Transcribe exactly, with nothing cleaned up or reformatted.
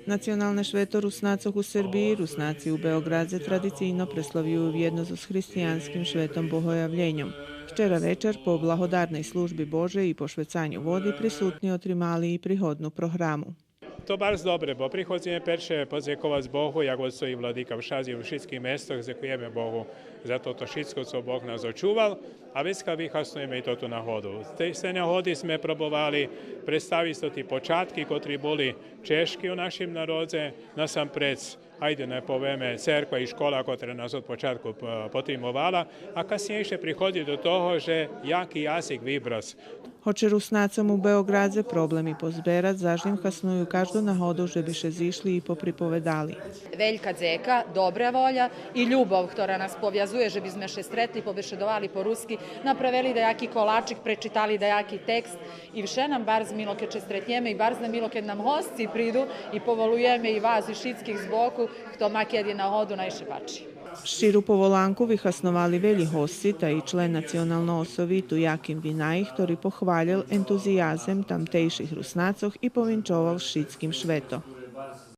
Националне швето Руснацох у Сербиї Руснаци у Беоґрадзе традицийно преславюю вєдно зоз християнским шветом Богоявлєньом. Вчера вечар по благодарней служби Божей и пошвецаню води присутни отримали и пригодну програму. То барз добре, бо приходзиме перше подзековац Богу, як одсо и владика вшадзи у шицких местох, дзекуєме Богу за тото шицко цо Бог нас очувал, а вецка вихаснуєме и тоту нагоду. З тей, з тей нагоди зме пробовали представиц тоти початки котри були чежки у нашим народзе, насампредз, айде, най повеме, церква и школа котра нас од початку п-, потримовала, а каснєйше приходзиц до того же яки язик вибрац. Гоч Руснацом у Беоґрадзе проблеми позберац, заш лєм хасную кажду нагоду же би ше зишли и поприповедали. Велька дзека, добра воля и любов котра нас повязує же би зме ше стретли, побешедовали по руски, направели даяки колачик, пречитали даяки текст и вше нам барз мило кед ше стретнєме и барз нам мило кед нам госци приду и поволуєме и вас и шицких з боку, хто ма кеди нагоду, най ше пачи. Щиру поволанку вихасновали велї госци, та и член Националного совиту Яким Винаї, хтори похвалєл ентузиязем тамтейших Руснацох и повинчовал з шицким швето.